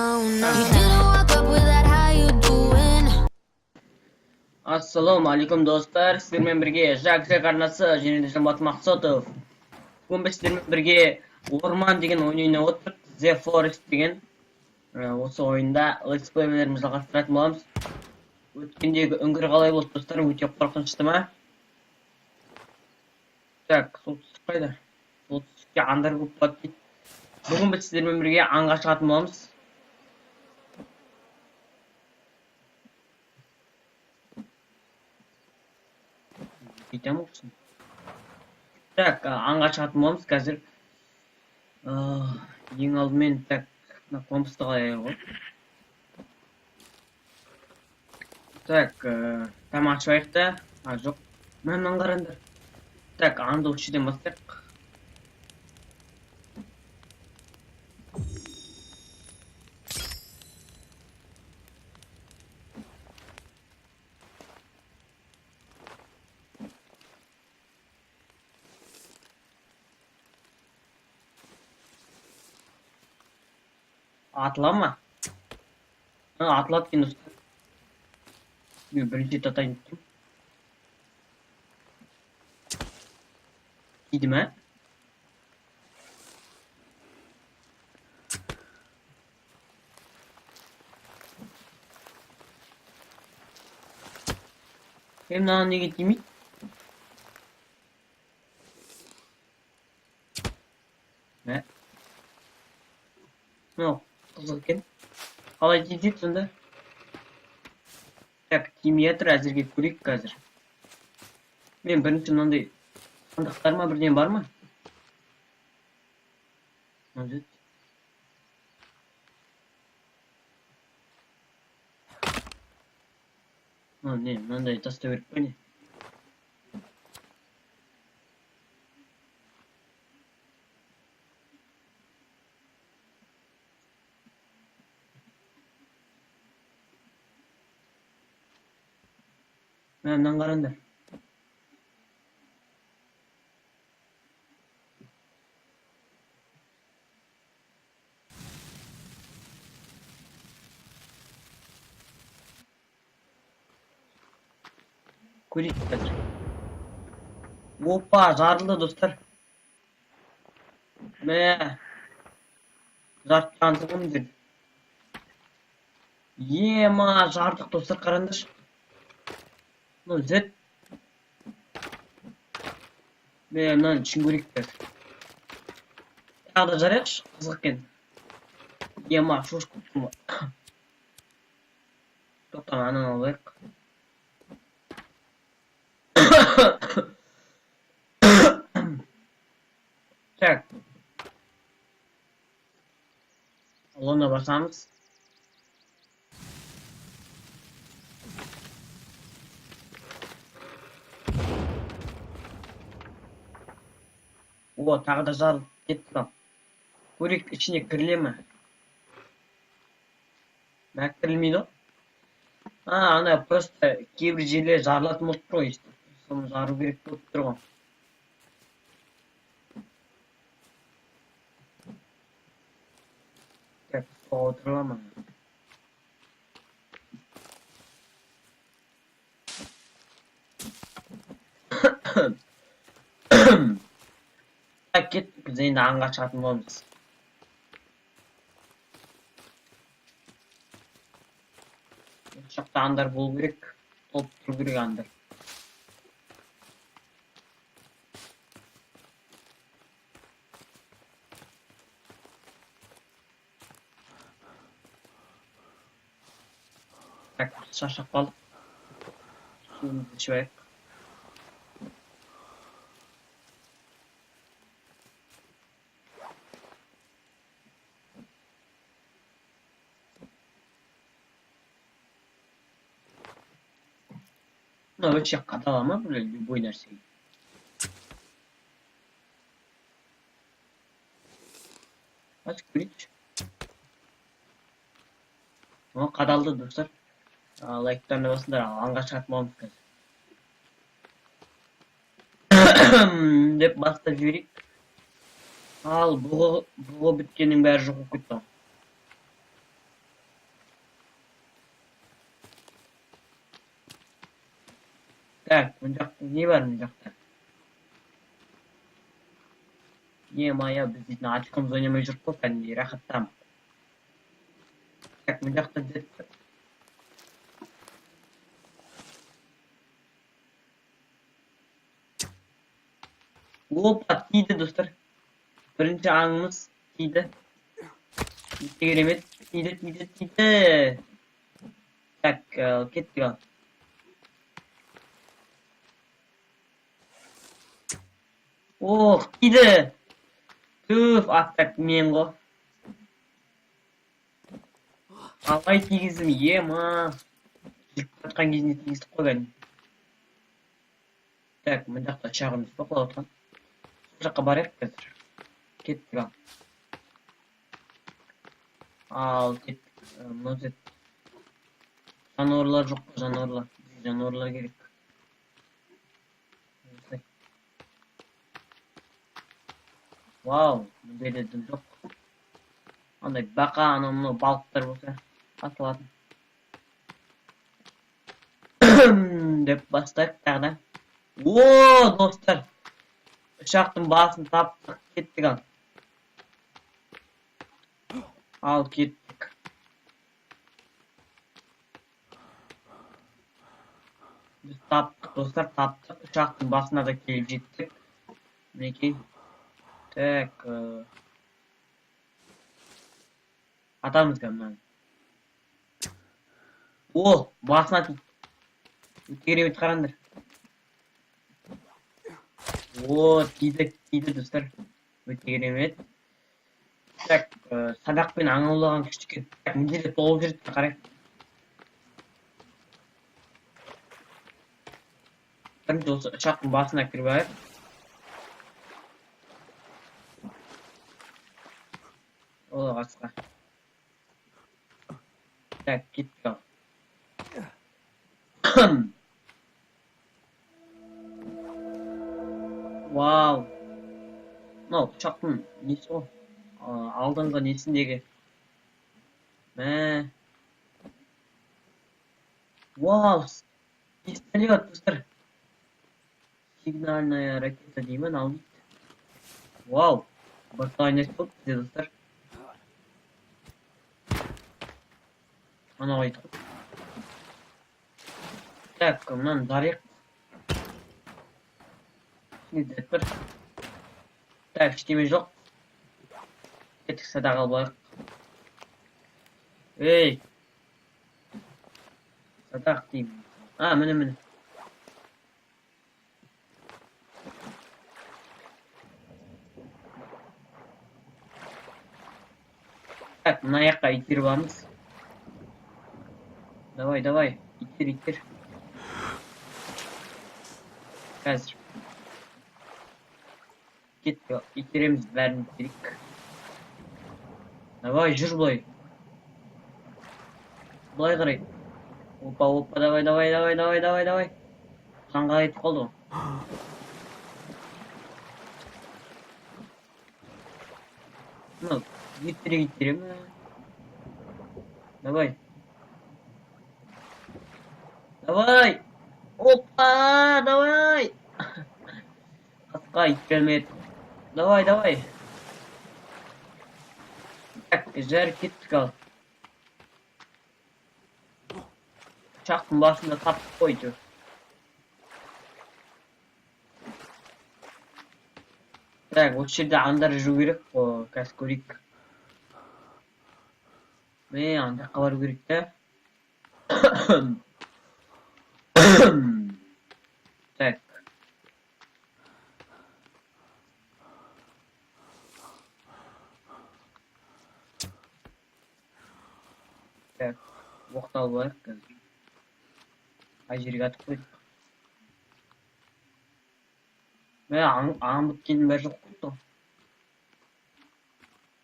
No. You didn't walk up with that how you doing. Ассалаумағалейкум, достар! Сіздермен бірге Жак Жак арнасы және де Жанбат Мақсотов. Бүгін біз сіздермен бірге Орман деген ойын ойнап отырмыз. The Forest деген. Осы ойында летсплейлерімізді жалғастыратын боламыз. Өткендегі үңгір қалай болды, достар? Өте қорқынышты ма? Так, солтүстік қайда? Солтүстікте аңдар көп болады дейді. Бүгін біз сіздермен бірге аңға шығатын боламыз. Бүйтемін ғой. Так, аңға шығатын боламыз қазір. Ең алдымен, так, мына компасты қалай ғой? Так, тамақ ішіп алайық та. А, жоқ. Мә, мынаны қараңдар. Так, аңды осы жерден бастайық. Атыла ма? А, атылады екен, достар. Мен бірінші рет атайын деп тұрмын. Тиді ме? Е, мынаған неге тимейді? Мә. Мынау қызық екен. Қалай тиді сонда? Так, тимей жатыр, әзірге көрейік қазір. Мен бірінші мынандай сандықтар ма, бірдеңе бар ма? Мына не, мынандай тастау керек па, не? Мә, мынаны қараңдар. Көрейік қазір. Опа, жарылды, достар. Мә. Жарып тұрған ғой мына жерде. Ема, жардық, достар, қараңдаршы. Мынау Z. Мә, мынаны ішін көрейік қазір. Тағы да жарайықшы, қызық екен. Ема, шошып кеттім ғой. Тоқта, ананы алайық. Так. Луна басамыз. О, тағы да жарылып кетті мынау. Көрейік, ішіне кіріле ме? Мә, кірілмейді ғой. А, ана просто кейбір жерлер жарылатын болып тұр ғой, өйстіп. Соны жару керек болып тұр ғой. Так, суға отыра ма? Так, кеттік, біз енді аңға шығатын боламыз. Осы жақта аңдар болу керек, толып тұру керек аңдар. Так, шаршап қалдық. Суымызды ішіп алайық. Мына вообще қадала ма, бля, любой нәрсеге? Aç көрейікші. О, қадалды, достар. Лайктарына басыңдар, аңға шығатын боламыз қазір. Деп бастап жіберейік. Ал, бұғы біткеннің бәрі жоқ болып кетті ғой. Так, мына жақта не бар мына жақта? Не моя, біз дейтін очкомыз ойнамай жүріп қой, кәдімгідей рахаттанып. Так, мына жақта деді. Опа, тиді достар. Бірінші аңымыз тиді. Өте керемет. Тиді, тиді, тиді. Так, кеттік ал. Ох, тиді. Түф, аттак мен ғой. Қалай тигіздім, ема. Жүріп жатқан кезінде тигіздік қой кәдімгі. Так, мына жақта ұшағымыз ба құлап жатқан. Сол жаққа барайық қазір. Кеттік ал. Ал, кеттік. Мынау зет. Жануарлар жоқ қой, жануарлар. Бізге жануарлар керек. Осылай. Вау, мына жерде дым жоқ. Андай бақа, анау мынау балықтар болса атылатын. Деп бастайық тағы да. О, достар. Ұшақтың басын таптық, кеттік ал. Ал кеттік. Біз таптық, достар, таптық. Ұшақтың басына да келіп жеттік. Мінекей. Так, атамыз қазір мынаны. О, басына тиді. Өте керемет, қараңдар. О, тиді, тиді, достар. Өте керемет. Так, садақпен аң аулаған күшті екен. Так, мына жерде толып жүреді, қарайық. Бірінші осы ұшақтың басына кіріп алайық. О, қасқа. Так, кеттік ал. Вау. Мынау ұшақтың несі ғой? Алдыңғы несіндегі. Мә. Вау, пистолет, достар. Сигнальная ракета дей ме, мынау дейді. Вау, бірталай нәрсе болды бізде, достар. Анау айтты ғой. Так, мынаны жарайық. Не деп бір. Так, ештеме жоқ. Кеттік, садақ алып алайық. Ей! Садақ деймін. А, міне, міне. Так, мына жаққа итеріп аламыз. Давай, давай, итер, итер. Қазір. Кеттік, итереміз бәрін итерейік. Давай, жүр былай. Былай қарай. Опа, опа, давай, давай, давай, давай, давай, давай. Қанға кетіп қалды ғой. Мынау итере итере ме? Давай. Давай. Опа, давай. Қасқа итермеді. Давай, давай. Так, жар кеттік ал. Ұшақтың басында таптық қой әйтеуір. Так, осы жерде аңдар жүру керек қой, қазір көрейік. Мә, ана жаққа бару керек та. Так. Так, оқты алып алайық қазір. Қай жерге атып қойдық? Мә, аң біткеннің бәрі жоқ болды ғой.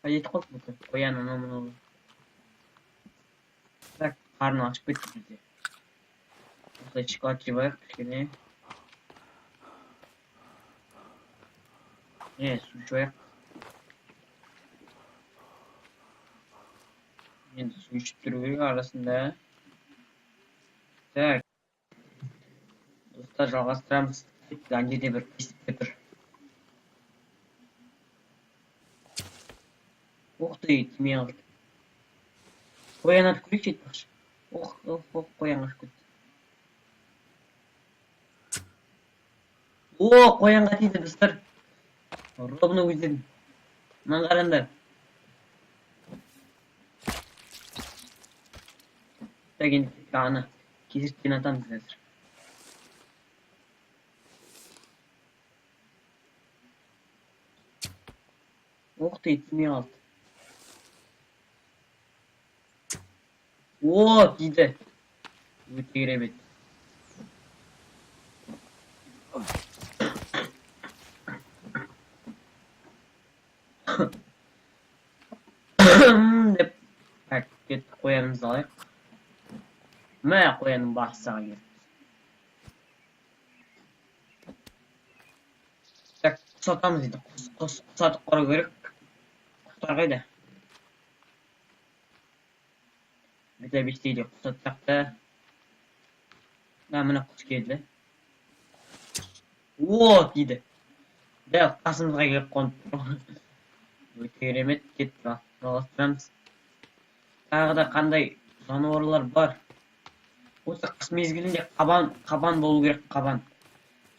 Қайда кетіп қалды бүкіл? Қоян, анау мынау. Так, қарны ашып кетті бізде. Осылай шоколад жеп алайық кішкене. Не, су ішіп алайық. Енді су ішіп тұру керек арасында. Так. Достар, жалғастырамыз. Ана жерде бір кесіп тұр. Ух ты, тимей қалды. Қоян атып көрейікші айтпақшы. Ох, ох, ох, қоян қашып кетті. О, қоянға тиді, достар. Ровно көздедім. Мынаны қараңдар. Так, енді ана кесірткені атамыз қазір. Ух ты, тимей қалды. О, тиді. Өте керемет. Деп, так, кеттік, қоянымызды алайық. Мә, қоянның басы саған келді. Так, құс атамыз дейді. Құс, құс, құс атып қарау керек. Құстар қайда? Біте бестейді, құс атсақ та. Мә, міне құс келді. О, тиді. Дәл қасымызға келіп қонып тұр. Өте керемет, кеттік, жалғастырамыз. Тағы да қандай жануарлар бар? Осы қыс мезгілінде қабан, қабан болу керек, қабан.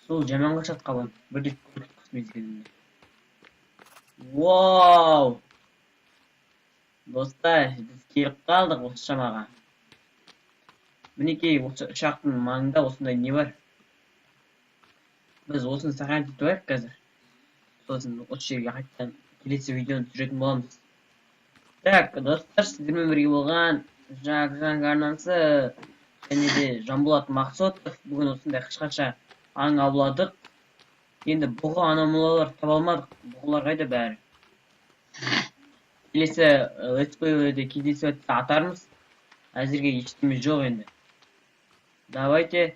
Сол жаман қашады қабан. Бір рет көрдік қыс мезгілінде. Вау! Достар, біз келіп қалдық осы шамаға. Мінекей, осы ұшақтың маңында осындай не бар. Біз осыны сохранить етіп алайық қазір. Сосын осы жерге қайтадан келесі видеоны түсіретін боламыз. Так, достар, сіздермен бірге болған Жак Жанг арнасы және де Жанболат Мақсотов. Бүгін осындай қысқаша аң ауладық. Енді бұғы анау мыналар таба алмадық. Бұғылар қайда бәрі? Келесі летсплейде кездесіп жатса атармыз. Әзірге ештеме жоқ енді. Давайте,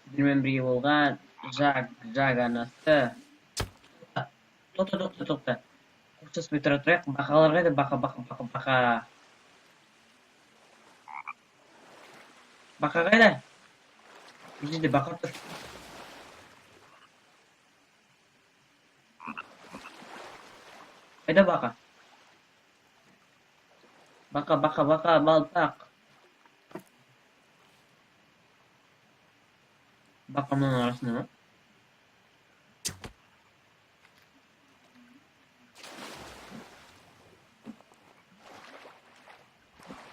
сіздермен бірге болған Жак Жак арнасы. Тоқта, тоқта, тоқта. Қоштаспай тұра тұрайық. Бақалар қайда? Бақа, бақа, бақа, бақа. Бақа қайда? Бұл жерде бақа тұр. Қайда бақа? Бақа, бақа, бақа, балтақ. Бақа мынаның арасында ма?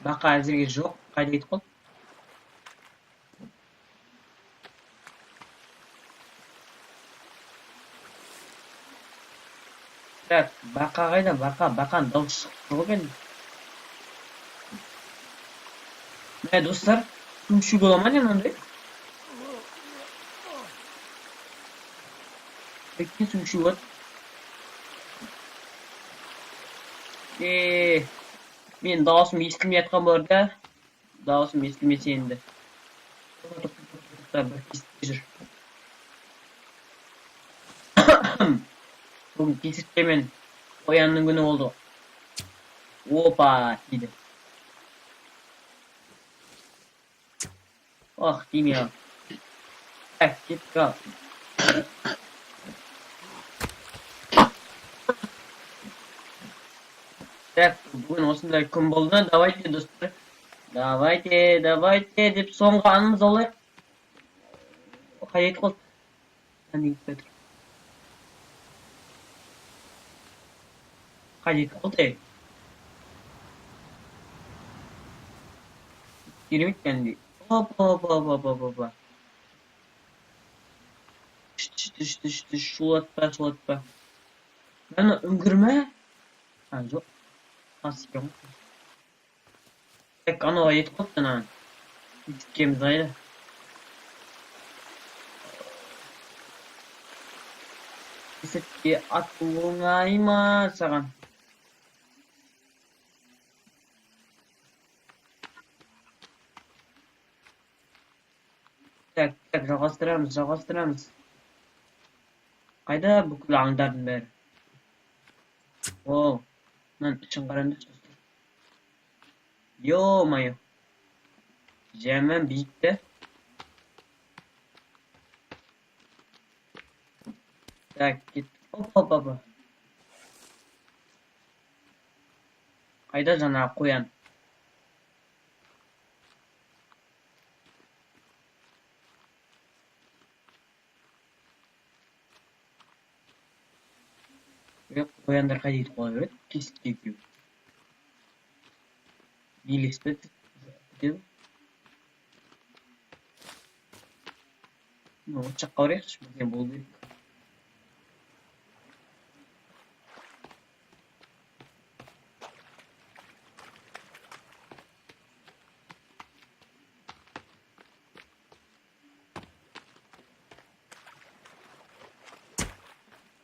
Бақа әзірге жоқ. Қайда кетіп қалды? Так, бақа қайда? Бақа, бақаның дауысы шығып тұр ғой енді. Мә, достар, су ішуге бола ма не мынандай? Прикинь, су ішуге болады. Е, мен дауысым естілмей жатқан болар да. Дауысым естілмесе енді. Тоқта, тоқта, тоқта, бір кесіртке жүр. Бүгін кесірткемен қоянның күні болды. Опа, тиді. Ох, тимей қалды. Так, кеттік ал. Так, бүгін осындай күн болды. Давайте, достар. Давайте, давайте деп соңғы анымыз алайық. Қайда кетіп қалды? Қандай кетіп жатыр? Қайда кетіп қалды, ей? Керемет кәдімгідей. Опа, опа, опа, опа, опа, опа. Түш, түш, түш, түш, түш, шулатпа, шулатпа. Мына үңгір ме? А, жоқ. Тас екен ғой. Так, анау қайда кетіп қалыпты ана? Кесірткеміз қайда? Кесіртке ату оңай ма саған? Так, так, жалғастырамыз, жалғастырамыз. Қайда бүкіл аңдардың бәрі? О, мынаның ішін қараңдаршы, достар. Ё-моё. Жаман биік те. Так, кеттік. Опа, опа, опа. Қайда жаңағы қоян? Қояндар қайда кетіп қала береді? Кесікке екеуі. Елеспе кетеді. Осы жаққа барайықшы, бізге болу керек.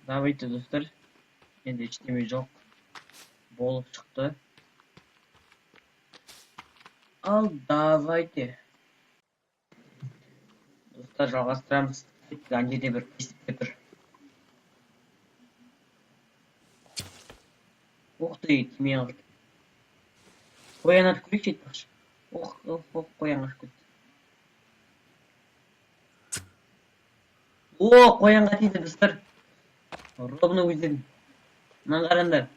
Давайте, достар. Енді ештеме жоқ болып шықты. Ал давайте. Достар, жалғастырамыз. Ана жерде бір кесіп тұр. Ух ты, тимей қалды. Қоян атып көрейікші айтпақшы. Ох, ох, ох, қоян қашып кетті. О, қоянға тиді, достар. Ровно көздедім. Мынаны қараңдар.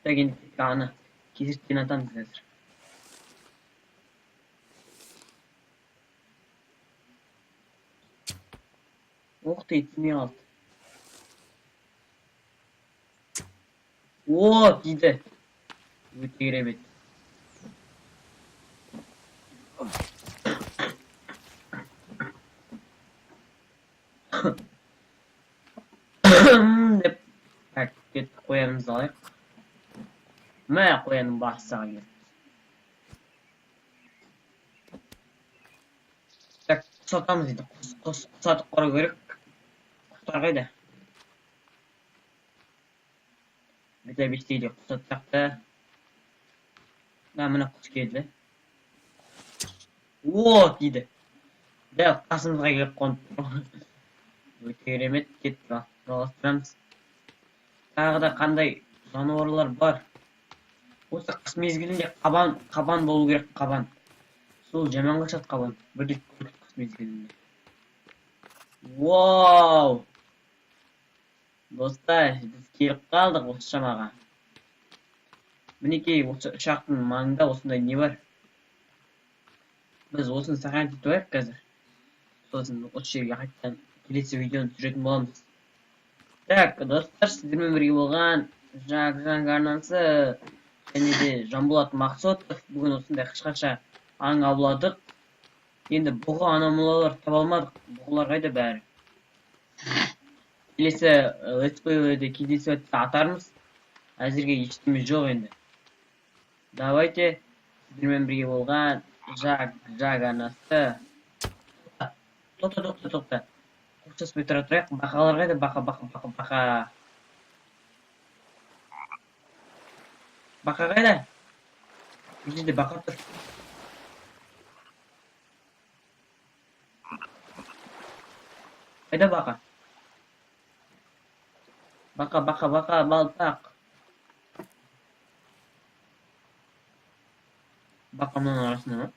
Так, енді ана кесірткені атамыз қазір. Ух ты, тимей қалды. О, тиді. Өте керемет. Деп. Так, кеттік, қоянымызды алайық. Мә, қоянның басы саған келді. Так, құс атамыз дейді. Құс, құс, құс атып қарау керек. Құстар қайда? Біте бестейде құс атсақ та. Да, міне құс келді. О, тиді. Дәл қасымызға келіп қонып тұр. Өте керемет, кеттік, жалғастырамыз. Тағы да қандай жануарлар бар? Осы қыс мезгілінде қабан болу керек, қабан. Сол жаман қашады қабан. Бір рет көрдік қыс мезгілінде. Вау! Достар, біз келіп қалдық осы шамаға. Мінекей, осы ұшақтың маңында осындай не бар? Біз осыны сохранить етіп алайық қазір. Сосын осы жерге қайтадан келесі видеоны түсіретін боламыз. Так, достар, сіздермен бірге болған Жак Жанг арнасы және де Жанболат Мақсотов. Бүгін осындай қысқаша аң ауладық. Енді бұғы анау-мынаулар таба алмадық. Бұғылар қайда бәрі? Келесі летсплейлерде кездесіп жатса атармыз. Әзірге ештеме жоқ енді. Давайте, сіздермен бірге болған Жак Жак арнасы. Тоқта, тоқта, тоқта. Қоштаспай тұра тұрайық. Бақалар қайда? Бақа, бақа, бақа, бақа. Бақа қайда? Бұл жерде бақа тұр. Қайда бақа? Бақа, бақа, бақа, балтақ. Бақа мынаның арасында ма?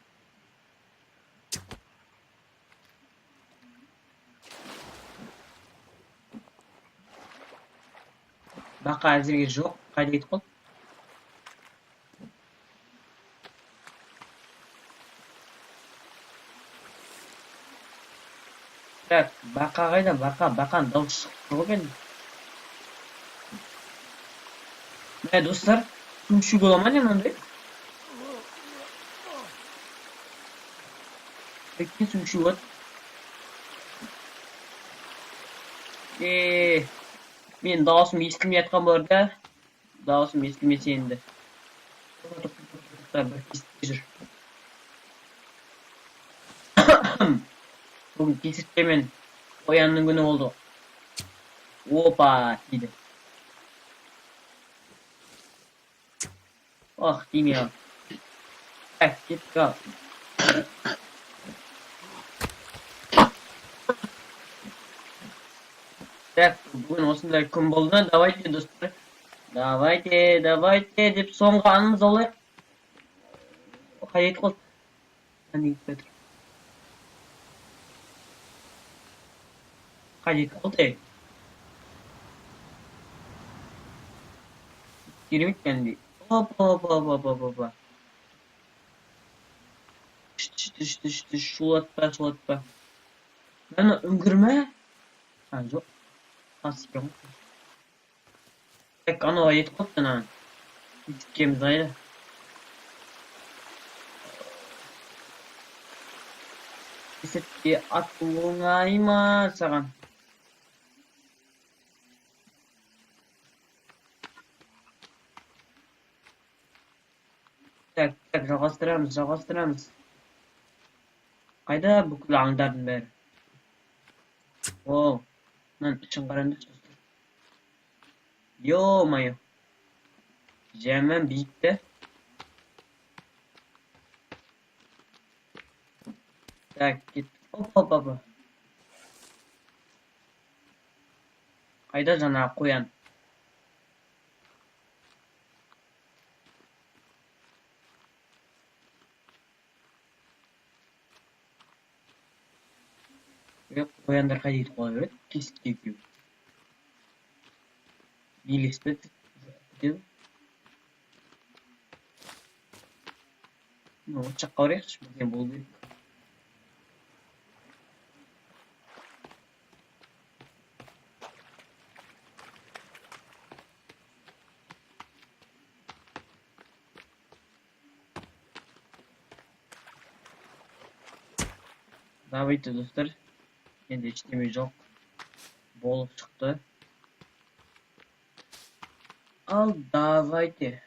Бақа әзірге жоқ. Қайда кетіп қалды? Так, бақа қайда? Бақа, бақаның дауысы шығып тұр ғой енді. Мә, достар, су ішуге бола ма не мынандай? Прикинь, су ішуге болады. Мен дауысым естілмей жатқан болар да. Дауысым естілмесе енді. Тоқта, бір кесіртке жүр. Бүгін кесіртке мен қоянның күні болды. Опа, тиді. Ох, тимей қалды. Так, кеттік ал. Так, бүгін осындай күн болды. Давайте, достар. Давайте, давайте деп соңғы анымыз алайық. Қайда кетіп қалды? Қане кетіп жатыр? Қайда кетіп қалды, ей? Керемет кәдімгідей. Опа, опа, опа, опа, опа. Түш, түш, түш, түш, шулатпа, шулатпа. Мына үңгір ме? А, жоқ. Тас екен ғой. Так, анау кетіп қалыпты ана. Есіккеміз қайда? Есікке ату оңай ма саған? Так, так, жалғастырамыз, жалғастырамыз. Қайда бүкіл аңдардың бәрі? О, мынаның ішін қараңдаршы, достар. Ё-моё. Жаман биік те. Так, кеттік. Опа, опа, опа. Қайда жаңағы қоян? Е, қояндар қайда кетіп қала береді? Кесікке екеуі. Елеспе бітеді. Ну, осы жаққа барайықшы, бірдеңе болу керек. Давайте, достар. Енді ештеме жоқ. Болып шықты. Ал давайте.